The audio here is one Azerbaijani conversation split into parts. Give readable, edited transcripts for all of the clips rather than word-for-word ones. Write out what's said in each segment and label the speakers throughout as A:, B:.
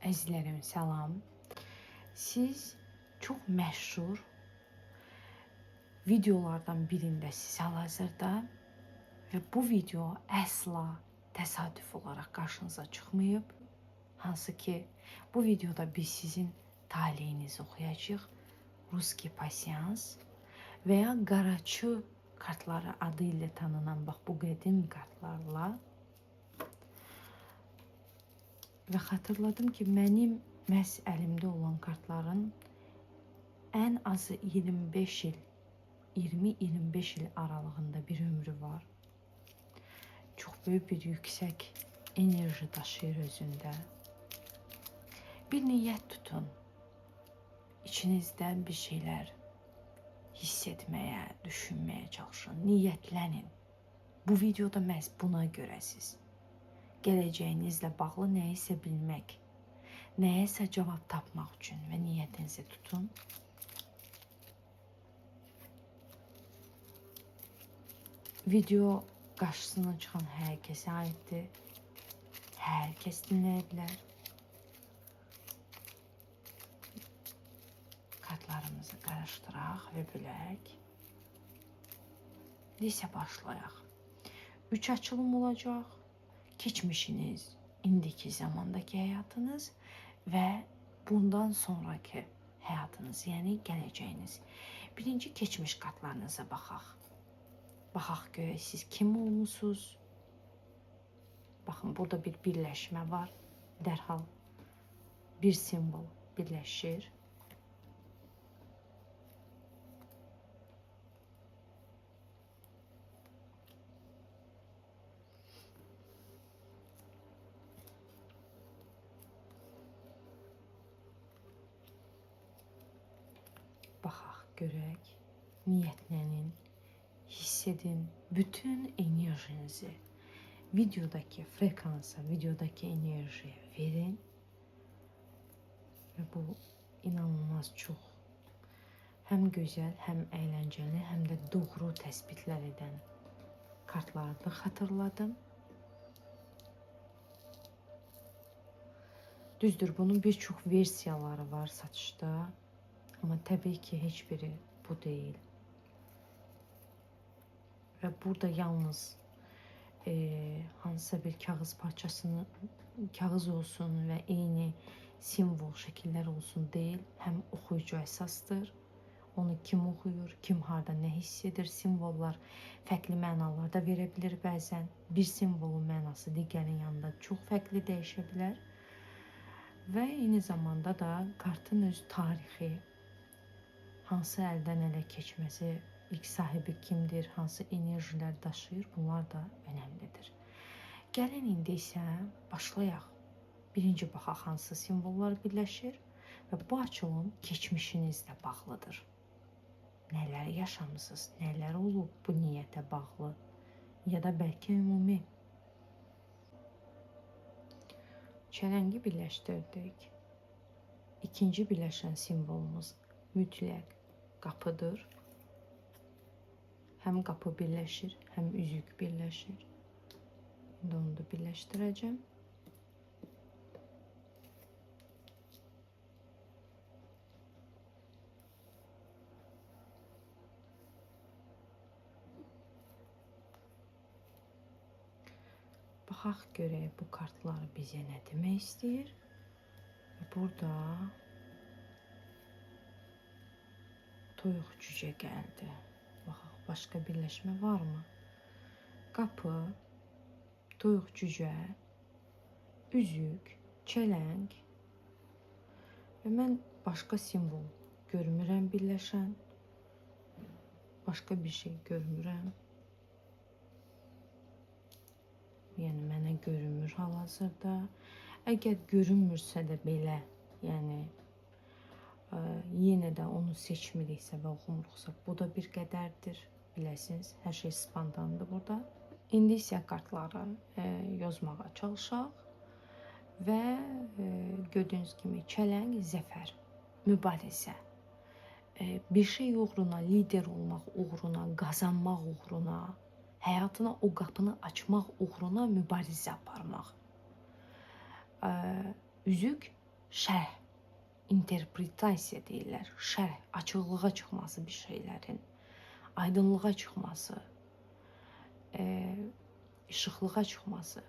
A: Əzizlərim, salam. Siz çox məşhur videolardan birindəsiniz hal-hazırda və bu video əsla təsadüf olaraq qarşınıza çıxmayıb. Hansı ki, bu videoda biz sizin taleyinizi oxuyacağıq. Ruski pasiyans və ya qaraçı kartları adı ilə tanınan bax bu qədim kartlarla. Və xatırladım ki, mənim məhz əlimdə olan kartların ən azı 25 il, 20-25 il aralığında bir ömrü var. Çox böyük bir yüksək enerji daşıyır özündə. Bir niyyət tutun. İçinizdən bir şeylər hiss etməyə, düşünməyə çalışın, niyyətlənin. Bu videoda məhz buna görəsiz. Gələcəyinizlə bağlı nəyisə bilmək, nəyəsə cavab tapmaq üçün və niyyətinizi tutun. Video qarşısına çıxan hər kəsə aiddir. Hər kəs dinləyə bilər. Kartlarımızı qarışdıraq və bölək. Neysə başlayaq. 3 açılım olacaq. Keçmişiniz, indiki zamandakı həyatınız və bundan sonraki həyatınız, yəni gələcəyiniz. Birinci keçmiş kartlarınıza baxaq. Baxaq görək siz kim olmusunuz. Baxın, burada bir birləşmə var. Dərhal bir simvol birləşir. Baxaq, görək, niyyətlənin, hiss edin bütün enerjinizi videodakı frekansa, videodakı enerjiyə verin. Və bu inanılmaz çox həm gözəl, həm əyləncəli, həm də doğru təsbitlər edən kartlardır, xatırladım. Düzdür, bunun bir çox versiyaları var satışda. Amma təbii ki, heç biri bu deyil. Və burada yalnız hansısa bir kağız parçasını, kağız olsun və eyni simvol, şəkillər olsun deyil, həm oxuyucu əsasdır. Onu kim oxuyur, kim harda nə hiss edir, simvollar fərqli mənalar da verə bilir bəzən. Bir simvolun mənası digərinin yanında çox fərqli dəyişə bilər. Və eyni zamanda da kartın öz tarixi, hansı əldən ələ keçməsi, ilk sahibi kimdir, hansı enerjilər daşıyır, bunlar da önəmlidir. Gəlin indi isə başlayaq. Birinci baxaq hansı simvollar birləşir və bu açılım keçmişinizlə bağlıdır. Nələr yaşamısınız, nələr olub bu niyyətə bağlı ya da bəlkə ümumi. Çələngi birləşdirdik. İkinci birləşən simvolumuz mütləq qapıdır. Həm qapı birləşir, həm üzük birləşir. İndi onu da birləşdirəcəm. Baxaq görək bu kartlar bizə nə demək istəyir. Burada toyuq cücə gəldi. Baxaq, başqa birləşmə varmı? Qapı, toyuq cücə, üzük, çələng və mən başqa simvol görmürəm birləşən. Başqa bir şey görmürəm. Yəni mənə görünmür hal-hazırda. Əgər görünmürsə də belə, yəni yenə də onu seçmiriksə və oxumuruqsa, bu da bir qədərdir. Biləsiniz, hər şey spontandır burada. İndi isə kartları yozmağa çalışaq və gördüyünüz kimi çələng, zəfər, mübarizə, bir şey uğruna, lider olmaq uğruna, qazanmaq uğruna, həyatına o qapını açmaq uğruna mübarizə aparmaq. Üzük şərh, interpretasiya deyirlər. Şərh, açıqlığa çıxması bir şeylərin, aydınlığa çıxması, işıqlığa çıxması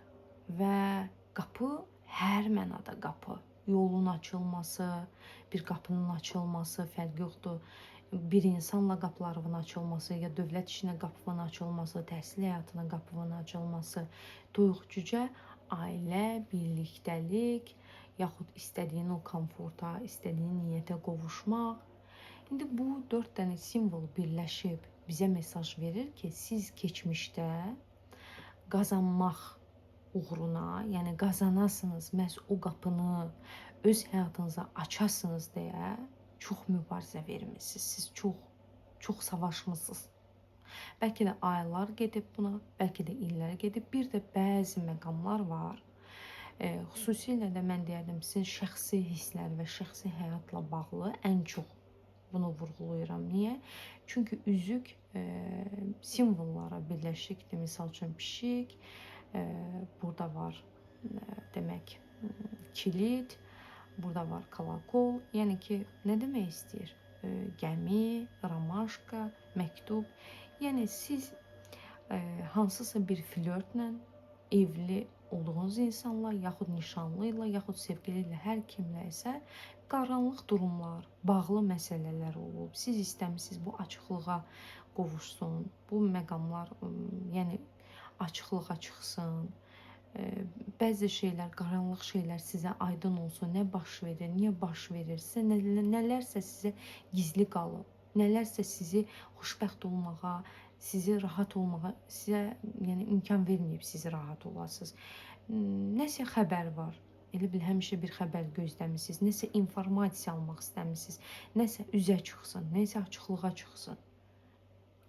A: və qapı hər mənada qapı. Yolun açılması, bir qapının açılması, fərqi yoxdur. Bir insanla qapılarının açılması, ya dövlət işinə qapının açılması, təhsil həyatına qapının açılması, toyuq cücə, ailə, birlikdəlik, yaxud istədiyin o komforta, istədiyin niyyətə qovuşmaq. İndi bu 4 dənə simvol birləşib bizə mesaj verir ki, siz keçmişdə qazanmaq uğruna, yəni qazanasınız, məhz o qapını öz həyatınıza açasınız deyə çox mübarizə vermisiniz. Siz çox savaşmısınız. Bəlkə də aylar gedib buna, bəlkə də illər gedib. Bir də bəzi məqamlar var. Xüsusilə də mən deyərdim, sizin şəxsi hisslər və şəxsi həyatla bağlı ən çox bunu vurğulayıram. Niyə? Çünki üzük simvollara birləşikdir. Misal üçün pişik, burada var demək kilit, burada var kalakol. Yəni ki, nə demək istəyir? Gəmi, romaşka, məktub. Yəni siz hansısa bir flörtlə, evli olduğunuz insanla, yaxud nişanlı ilə, yaxud sevgili ilə, hər kimlə isə qaranlıq durumlar, bağlı məsələlər olub. Siz istəmisiniz bu açıqlığa qovuşsun, bu məqamlar, yəni açıqlığa çıxsın. Bəzi şeylər, qaranlıq şeylər sizə aydın olsun. Nə baş verir, niyə baş verir, sizə nələrsə sizə gizli qalıb, nələrsə sizi xoşbəxt olmağa, sizi rahat olmağa, sizə yəni imkan verməyib sizi rahat olasınız. Nəsə xəbər var. Elə bil həmişə bir xəbər gözləmisiniz, nəsə informasiya almaq istəmisiniz, nəsə üzə çıxsın, nəsə açıqlığa çıxsın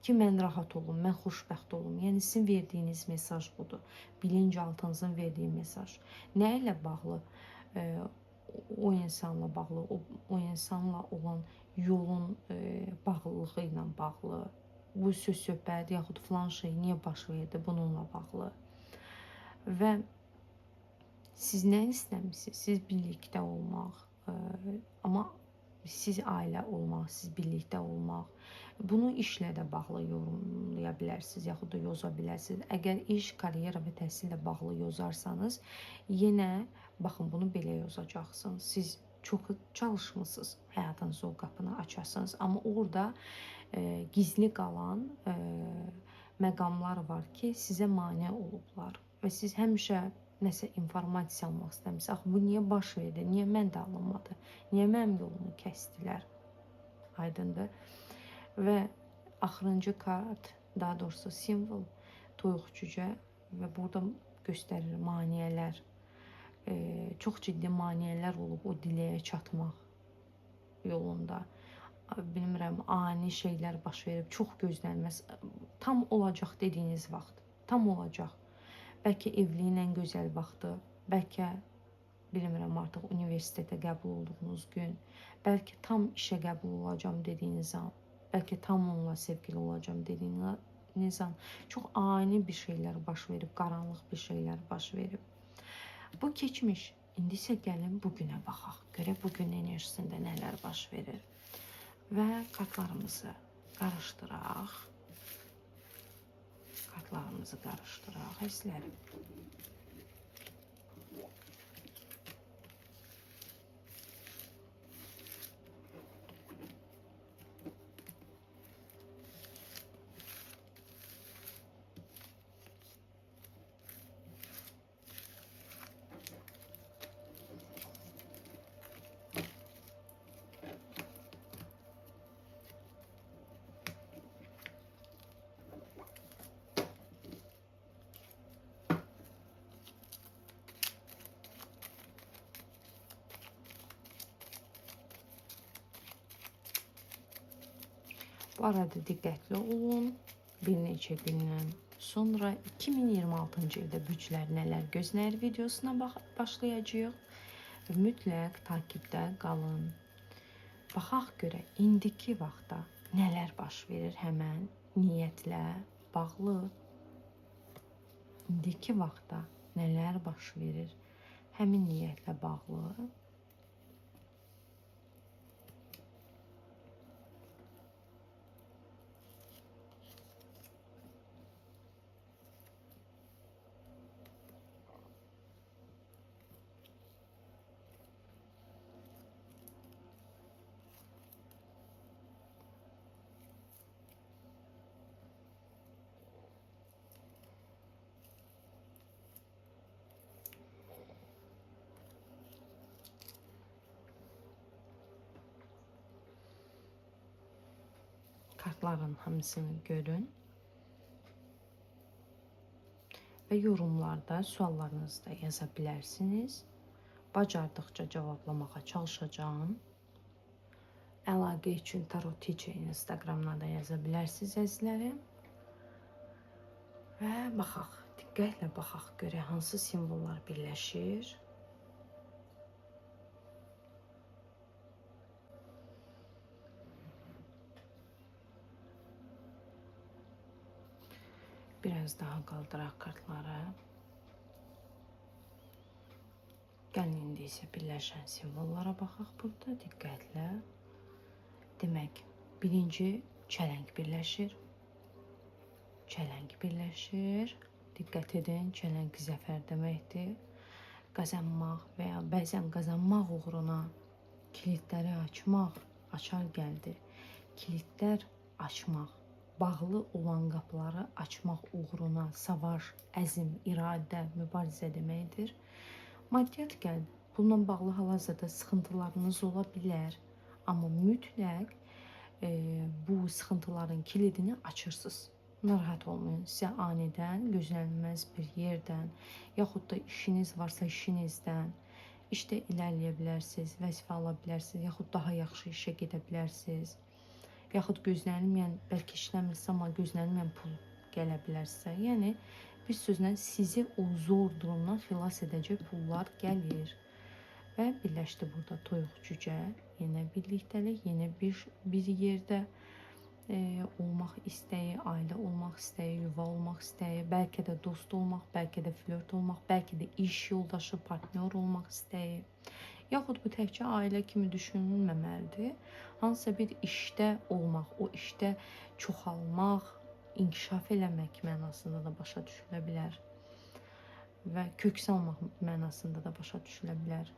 A: ki, mən rahat olum, mən xoşbəxt olum. Yəni sizin verdiyiniz mesaj budur. Bilinçaltınızın verdiyi mesaj. Nə ilə bağlı? O insanla bağlı, o insanla olan yolun bağlılığı ilə bağlı. Bu söz söhbət, yaxud filan şey niyə baş verdi bununla bağlı. Və siz nə istəmisiniz? Siz birlikdə olmaq, amma siz ailə olmaq, siz birlikdə olmaq. Bunu işlə də bağlı yorumlaya bilərsiniz, yaxud da yoza bilərsiniz. Əgər iş, karyera və təhsillə bağlı yozarsanız, yenə baxın bunu belə yozacaqsınız. Siz çox çalışmısınız, həyatınızı o qapını açasınız. Amma orada gizli qalan məqamlar var ki, sizə mane olublar və siz həmişə nəsə informasiya almaq istəmisiniz. Axı, bu niyə baş verdi? Niyə mən də alınmadı? Niyə mənim yolumu kəsdilər? Aydındır. Və axırıncı kart, daha doğrusu simvol, toyuq cücə və burada göstərir maneələr. Çox ciddi maneələr olub o diləyə çatmaq yolunda. Bilmirəm, ani şeylər baş verib, çox gözlənməz. Tam olacaq dediyiniz vaxt, tam olacaq. Bəlkə evliliyin ən gözəl vaxtı, bəlkə, bilmirəm artıq, universitetə qəbul olduğunuz gün, bəlkə tam işə qəbul olacam dediyiniz an, bəlkə tam onunla sevgili olacam dediyiniz an. Çox ani bir şeylər baş verib, qaranlıq bir şeylər baş verib. Bu keçmiş. İndi isə gəlin bugünə baxaq. Görək bugün enerjisində nələr baş verir. Və kartlarımızı qarışdıraq. Kartlarımızı qarışdıraq, əzizlərim. Bu arada diqqətli olun. Bir neçə gündən sonra 2026-cı ildə bürclər nələr gözləyir videosuna başlayacağıq. Və mütləq takipdə qalın. Baxaq görək indiki vaxtda nələr baş verir həmən niyyətlə bağlı. İndiki vaxtda nələr baş verir həmin niyyətlə bağlı. Kartların hamısını görün. Və yorumlarda suallarınızı da yaza bilərsiniz. Bacardıqca cevaplamağa çalışacağım. Əlaqə üçün Tarot Teacher Instagramdan da yaza bilərsiniz əzizlərim. Və baxaq, diqqətlə baxaq görək hansı simvollar birləşir. Biraz daha qaldıraq kartları. Gəlin indi isə birləşən simvollara baxaq burada diqqətlə. Demək, birinci çələng birləşir. Çələng birləşir. Diqqət edin, çələng zəfər deməkdir. Qazanmaq və ya bəzən qazanmaq uğruna kilidləri açmaq, açar gəldi. Kilidlər açmaq, bağlı olan qapıları açmaq uğruna savaş, əzm, iradə, mübarizə deməkdir. Maddiyyat gəldi. Bununla bağlı hal-hazırda sıxıntılarınız ola bilər. Amma mütləq bu sıxıntıların kilidini açırsınız. Narahat olmayın. Sizə anidən, gözlənilməz bir yerdən, yaxud da işiniz varsa işinizdən, işdə irəliləyə bilərsiniz, vəzifə ala bilərsiniz, yaxud daha yaxşı işə gedə bilərsiniz. Yaxud gözlənilməyən, bəlkə işləmirsə, amma gözlənilməyən pul gələ bilər sizə. Yəni, bir sözlə sizi o zor durumdan xilas edəcək pullar gəlir. Və birləşdi burada toyuq cücə, yenə birlikdəlik, yenə bir yerdə olmaq istəyi, ailə olmaq istəyi, yuva olmaq istəyi, bəlkə də dost olmaq, bəlkə də flört olmaq, bəlkə də iş yoldaşı, partnyor olmaq istəyi. Yaxud bu təkcə ailə kimi düşünülməməlidir. Hansısa bir işdə olmaq, o işdə çoxalmaq, inkişaf eləmək mənasında da başa düşülə bilər. Və kök salmaq mənasında da başa düşülə bilər.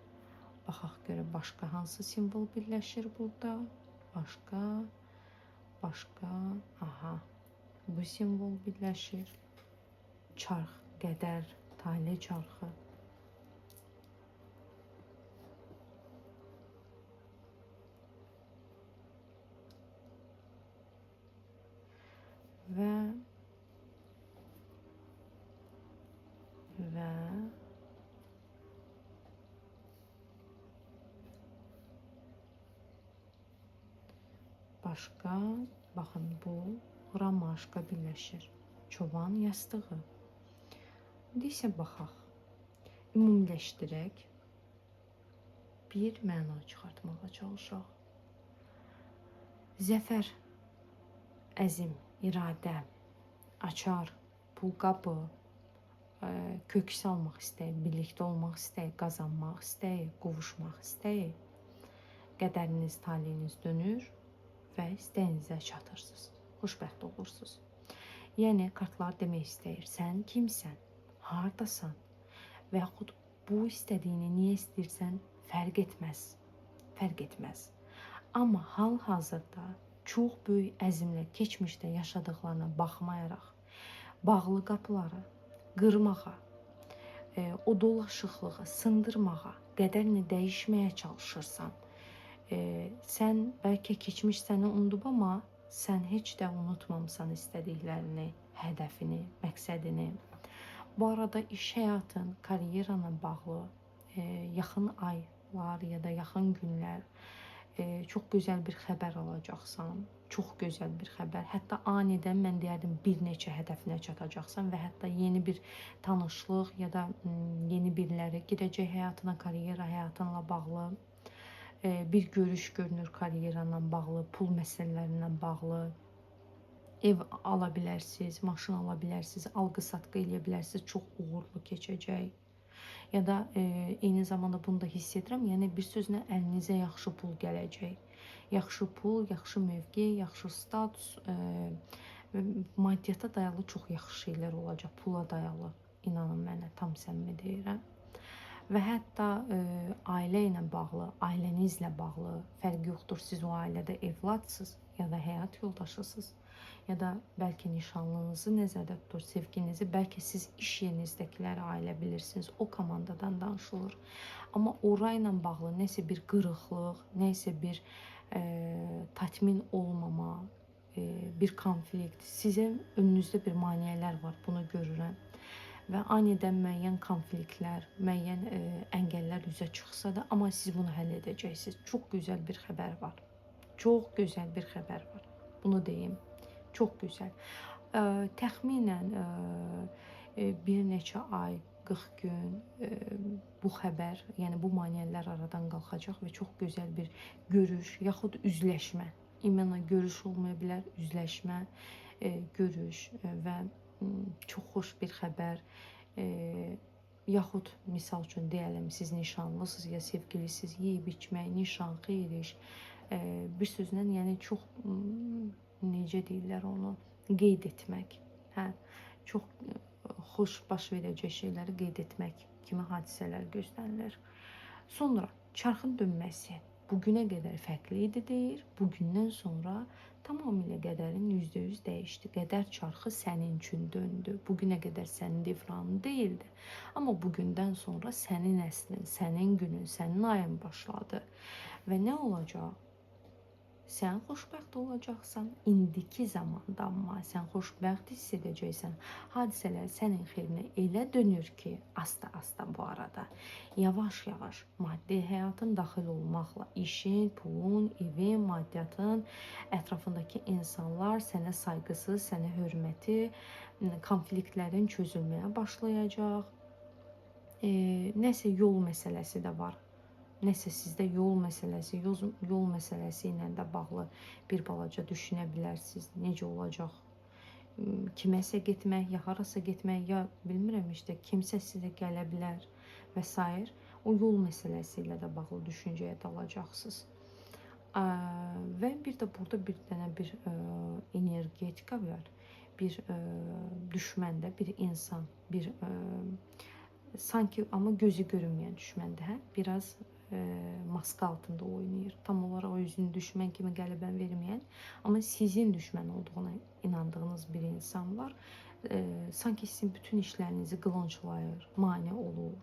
A: Baxaq görə başqa hansı simvol birləşir burada? Başqa, başqa, aha, bu simvol birləşir. Çarx, qədər, tale çarxı. Və başqa, baxın bu romaşka birləşir. Çoban yastığı. İndi isə baxaq. Ümumiləşdirək. Bir məna çıxartmağa çalışaq. Zəfər, əzm, iradə, açar, pul qapı, kök salmaq istəyi, birlikdə olmaq istəyi, qazanmaq istəyi, qovuşmaq istəyi. Qədəriniz, taleyiniz dönür və istəyinizə çatırsınız. Xoşbəxt olursunuz. Yəni, kartlar demək istəyir, sən kimsən, hardasan və yaxud bu istədiyini niyə istəyirsən, fərq etməz. Fərq etməz. Amma hal-hazırda çox böyük əzmlə keçmişdə yaşadıqlarına baxmayaraq, bağlı qapıları qırmağa, o dolaşıqlığı sındırmağa, qədərini dəyişməyə çalışırsan. Sən bəlkə keçmiş səni unudub, amma sən heç də unutmamısan istədiklərini, hədəfini, məqsədini. Bu arada iş həyatın, karyeranla bağlı yaxın aylar ya da yaxın günlər çox gözəl bir xəbər alacaqsan. Çox gözəl bir xəbər. Hətta anidən mən deyərdim bir neçə hədəfinə çatacaqsan və hətta yeni bir tanışlıq ya da yeni biriləri girəcək həyatına, karyera həyatınla bağlı. Bir görüş görünür karyeranla bağlı, pul məsələlərindən bağlı. Ev ala bilərsiniz, maşın ala bilərsiniz, alqı-satqı eləyə bilərsiniz, çox uğurlu keçəcək. Ya da eyni zamanda bunu da hiss edirəm, yəni bir sözlə əlinizə yaxşı pul gələcək. Yaxşı pul, yaxşı mövqe, yaxşı status, maddiyyata dayalı çox yaxşı şeylər olacaq, pula dayalı. İnanın mənə, tam səmimi deyirəm. Və hətta ailə ilə bağlı, ailənizlə bağlı fərqi yoxdur. Siz o ailədə evladsınız ya da həyat yoldaşısınız ya da bəlkə nişanlınızı nəzərdə tutur, sevginizi, bəlkə siz iş yerinizdəkiləri ailə bilirsiniz. O komandadan danışılır. Amma orayla bağlı nəsə bir qırıqlıq, nəsə bir tatmin olmama, bir konflikt, sizin önünüzdə bir maneələr var, bunu görürəm. Və anidən müəyyən konfliktlər, müəyyən əngəllər üzə çıxsa da, amma siz bunu həll edəcəksiniz. Çox gözəl bir xəbər var. Çox gözəl bir xəbər var. Bunu deyim. Çox gözəl. Təxminən bir neçə ay, 40 gün bu xəbər, yəni bu maneələr aradan qalxacaq və çox gözəl bir görüş, yaxud üzləşmə. İmana görüş olmaya bilər, üzləşmə, görüş və çox xoş bir xəbər. Yaxud misal üçün deyəlim, siz nişanlısınız ya sevgilisiniz, yeyib içmək, nişan, xeyir iş, bir sözlə, yəni çox necə deyirlər onu, qeyd etmək. Hə, çox xoş baş verəcək şeyləri qeyd etmək kimi hadisələr gözlənilir. Sonra çarxın dönməsi bugünə qədər fərqli idi deyir. Bugündən sonra tamamilə qədərin %100 dəyişdi. Qədər çarxı sənin üçün döndü. Bugünə qədər sənin devranın deyildi. Amma bugündən sonra sənin əslin, sənin günün, sənin ayın başladı. Və nə olacaq? Sən xoşbəxt olacaqsan indiki zamanda, amma sən xoşbəxt hiss edəcəksən. Hadisələr sənin xeyrinə elə dönür ki, asta-asta bu arada, yavaş-yavaş maddi həyatın daxil olmaqla, işin, pulun, evin, maddiyyatın, ətrafındakı insanlar sənə sayğısı, sənə hörməti, konfliktlərin çözülməyə başlayacaq. Nəsə yol məsələsi də var. Nəsə sizdə yol məsələsi, yol məsələsi ilə də bağlı bir balaca düşünə bilərsiniz. Necə olacaq? Kiməsə getmək, ya harasa getmək, ya bilmirəm işte, kimsə sizə gələ bilər və s. O yol məsələsi ilə də bağlı düşüncəyə dalacaqsınız. Və bir də burada bir dənə bir energetika var. Bir düşmən də, bir insan, bir sanki amma gözü görünməyən düşməndir, hə? Biraz maska altında oynayır. Tam olaraq o özünü düşmən kimi qələbən verməyən, amma sizin düşmən olduğuna inandığınız bir insan var. Sanki sizin bütün işlərinizi qılınçlayır, mane olur,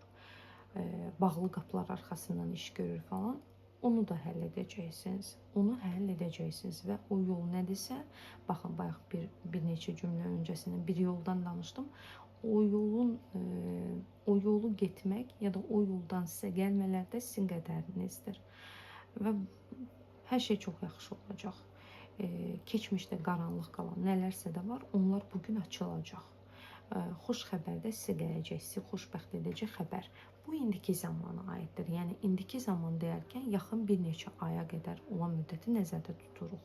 A: bağlı qapılar arxasından iş görür falan. Onu da həll edəcəksiniz. Onu həll edəcəksiniz və o yol nədirsə, baxın, bayaq bir neçə cümlə öncəsindən bir yoldan danışdım. O yolun, o yolu getmək ya da o yoldan sizə gəlmələr də sizin qədərinizdir. Və hər şey çox yaxşı olacaq. Keçmişdə qaranlıq qalan nələrsə də var, onlar bugün açılacaq. Xoş xəbər də sizə gələcək, sizi xoşbəxt edəcək xəbər. Bu indiki zamana aiddir. Yəni indiki zaman deyərkən yaxın bir neçə aya qədər olan müddəti nəzərdə tuturuq.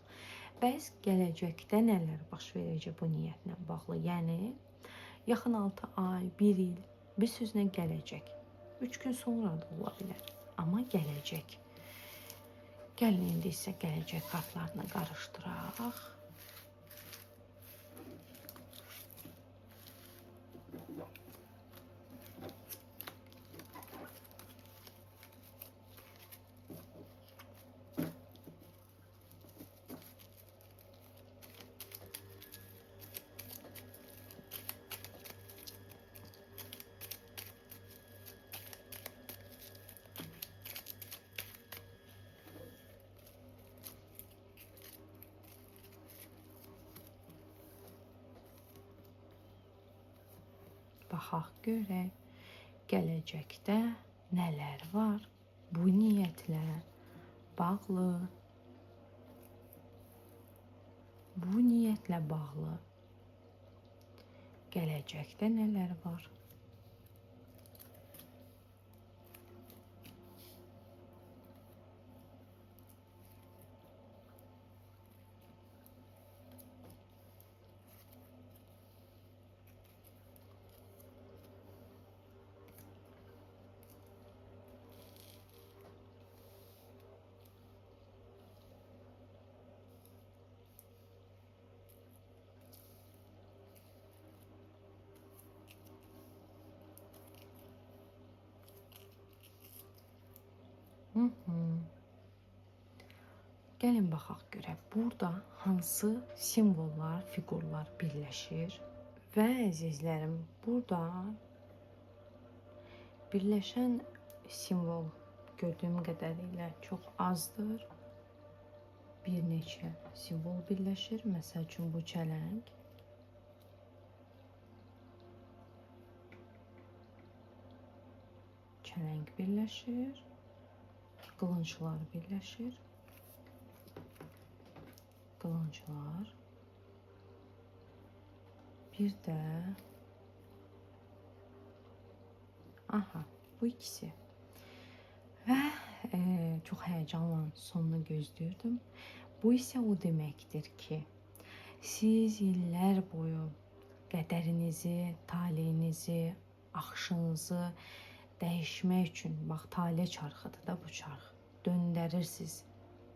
A: Bəs gələcəkdə nələr baş verəcək bu niyyətlə bağlı? Yəni yaxın 6 ay, 1 il, bir sözlə gələcək. 3 gün sonra da ola bilər, amma gələcək. Gəlin indi isə gələcək kartlarını qarışdıraq. Baxaq görək, gələcəkdə nələr var bu niyyətlə bağlı. Bu niyyətlə bağlı gələcəkdə nələr var? Gəlin baxaq görək, burada hansı simvollar, fiqurlar birləşir. Və əzizlərim, burada birləşən simvol gördüyüm qədərilə çox azdır. Bir neçə simvol birləşir. Məsəl üçün bu çələng. Çələng birləşir. Qılınclar birləşir. Qılınclar. Bir də aha, bu ikisi. Və çox həyəcanla sonunu gözləyirdim. Bu isə o deməkdir ki, siz illər boyu qədərinizi, taleyinizi, axışınızı dəyişmək üçün, bax, tale çarxıdır da bu çarx, döndərirsiniz.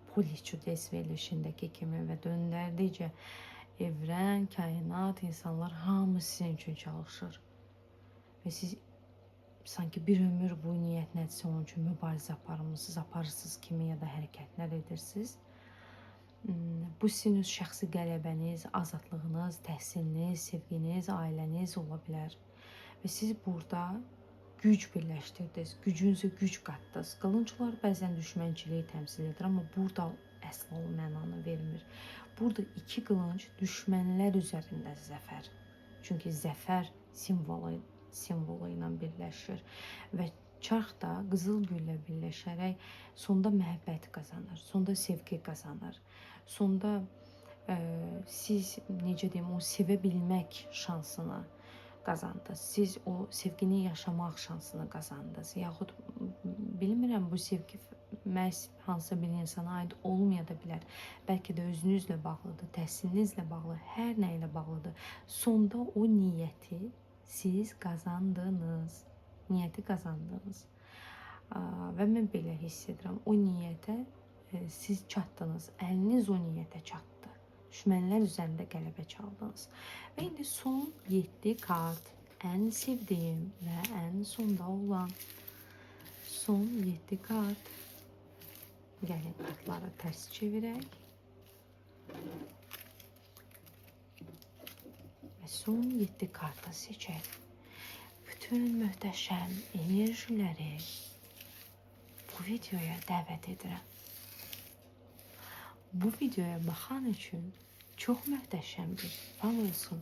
A: Poli Çudes verilişindəki kimi və döndərdikcə evrən, kainat, insanlar hamı sizin üçün çalışır. Və siz sanki bir ömür bu niyyət nədirsə onun üçün mübarizə aparmısınız, aparırsınız kimi ya da hərəkətlər edirsiniz. Bu sizin öz şəxsi qələbəniz, azadlığınız, təhsiliniz, sevginiz, ailəniz ola bilər. Və siz burada güc birləşdirdiniz, gücünüzə güc qatdınız. Qılınclar bəzən düşmənçiliyi təmsil edir, amma burada əsla o mənanı vermir. Burada iki qılınc düşmənlər üzərində zəfər. Çünki zəfər simvolu ilə birləşir və çarx da qızıl güllə birləşərək sonda məhəbbət qazanır, sonda sevgi qazanır. Sonda siz, necə deyim, o sevə bilmək şansını qazandınız. Siz o sevgini yaşamaq şansını qazandınız. Yaxud bilmirəm, bu sevgi məhz hansısa bir insana aid olmaya da bilər. Bəlkə də özünüzlə bağlıdır, təhsilinizlə bağlı, hər nə ilə bağlıdır. Sonda o niyyəti siz qazandınız. Niyyəti qazandınız. Və mən belə hiss edirəm. O niyyətə siz çatdınız. Əliniz o niyyətə çatdı. Düşmənlər üzərində qələbə çaldınız. Və indi son 7 kart. Ən sevdiyim və ən sonda olan son 7 kart. Gəlin kartları tərs çevirək. Və son 7 kartı seçək. Bütün möhtəşəm enerjiləri bu videoya dəvət edirəm. Bu videoya baxan üçün çox möhtəşəm bir fal olsun.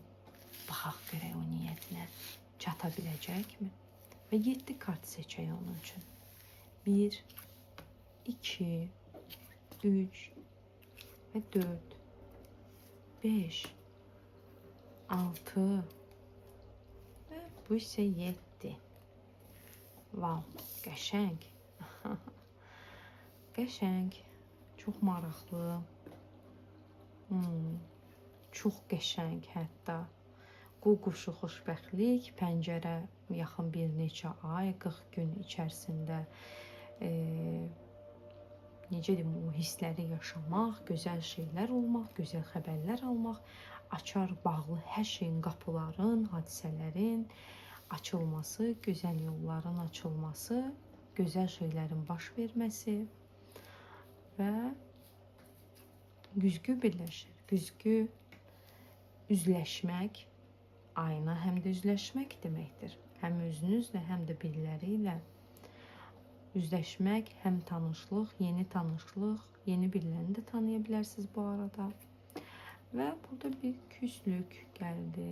A: Baxaq görək o niyyətinə çata biləcəkmi? Və 7 kart seçək onun üçün. 1, 2, 3 və 4, 5, 6 və bu isə 7. Vav, qəşəng. Qəşəng. Çox maraqlı. Çox qəşəng hətta. Qu quşu xoşbəxtlik, pəncərə yaxın bir neçə ay, 40 gün içərisində necə deyim, o hissləri yaşamaq, gözəl şeylər olmaq, gözəl xəbərlər almaq, açar bağlı hər şeyin, qapıların, hadisələrin açılması, gözəl yolların açılması, gözəl şeylərin baş verməsi və güzgü birləşir. Güzgü üzləşmək, ayna həm də üzləşmək deməkdir. Həm özünüzlə, həm də biriləri ilə üzləşmək, həm tanışlıq, yeni tanışlıq, yeni birilərini də tanıya bilərsiniz bu arada. Və burada bir küslük gəldi.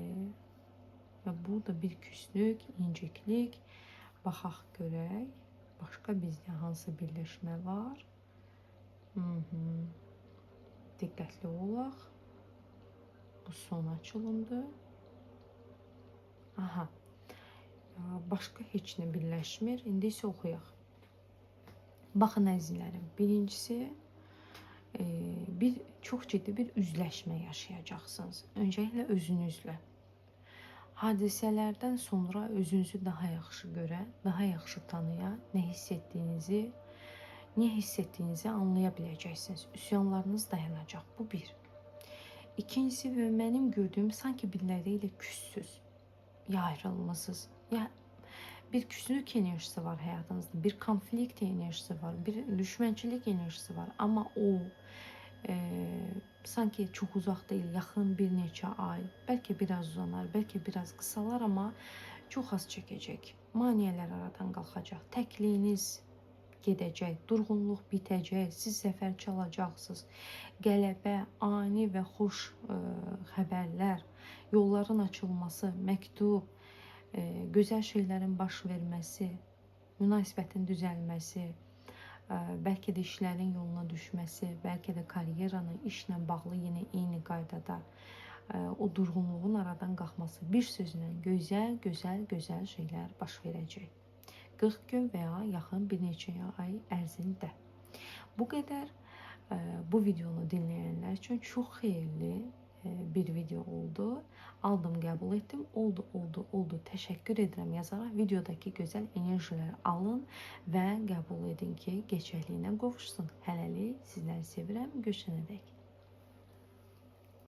A: Və burada bir küslük, inciklik. Baxaq görək. Başqa bizdə hansı birləşmə var? Diqqətli olaq. Bu son açılımdır. Aha. Başqa heç nə birləşmir. İndi isə oxuyaq. Baxın əzizlərim, birincisi bir çox ciddi bir üzləşmə yaşayacaqsınız. Öncəliklə özünüzlə. Hadisələrdən sonra özünüzü daha yaxşı görə, daha yaxşı tanıya, nə hiss etdiyinizi, niyə hiss etdiyinizi anlaya biləcəksiniz. Üsyanlarınız dayanacaq. Bu bir. İkincisi və mənim gördüyüm sanki biriləri ilə küssüz, ya ayrılmısınız, ya bir küslük enerjisi var həyatınızda, bir konflikt enerjisi var, bir düşmənçilik enerjisi var. Amma o sanki çox uzaq deyil, yaxın bir neçə ay, bəlkə biraz uzanar, bəlkə biraz qısalar, amma çox az çəkəcək. Maneələr aradan qalxacaq, təkliyiniz gedəcək, durğunluq bitəcək, siz zəfər çalacaqsınız. Qələbə, ani və xoş xəbərlər, yolların açılması, məktub, gözəl şeylərin baş verməsi, münasibətin düzəlməsi, bəlkə də işlərin yoluna düşməsi, bəlkə də karyeranı, işlə bağlı yenə eyni qaydada o durğunluğun aradan qalxması, bir sözlə gözəl, gözəl, gözəl şeylər baş verəcək. 40 gün və ya yaxın bir neçə ay ərzində. Bu qədər bu videonu dinləyənlər üçün çox xeyirli bir video oldu. Aldım, qəbul etdim. Oldu, oldu, oldu. Təşəkkür edirəm yazaraq videodakı gözəl enerjiləri alın və qəbul edin ki, gerçəkliyinə qovuşsun. Hələlik sizləri sevirəm. Görüşənədək.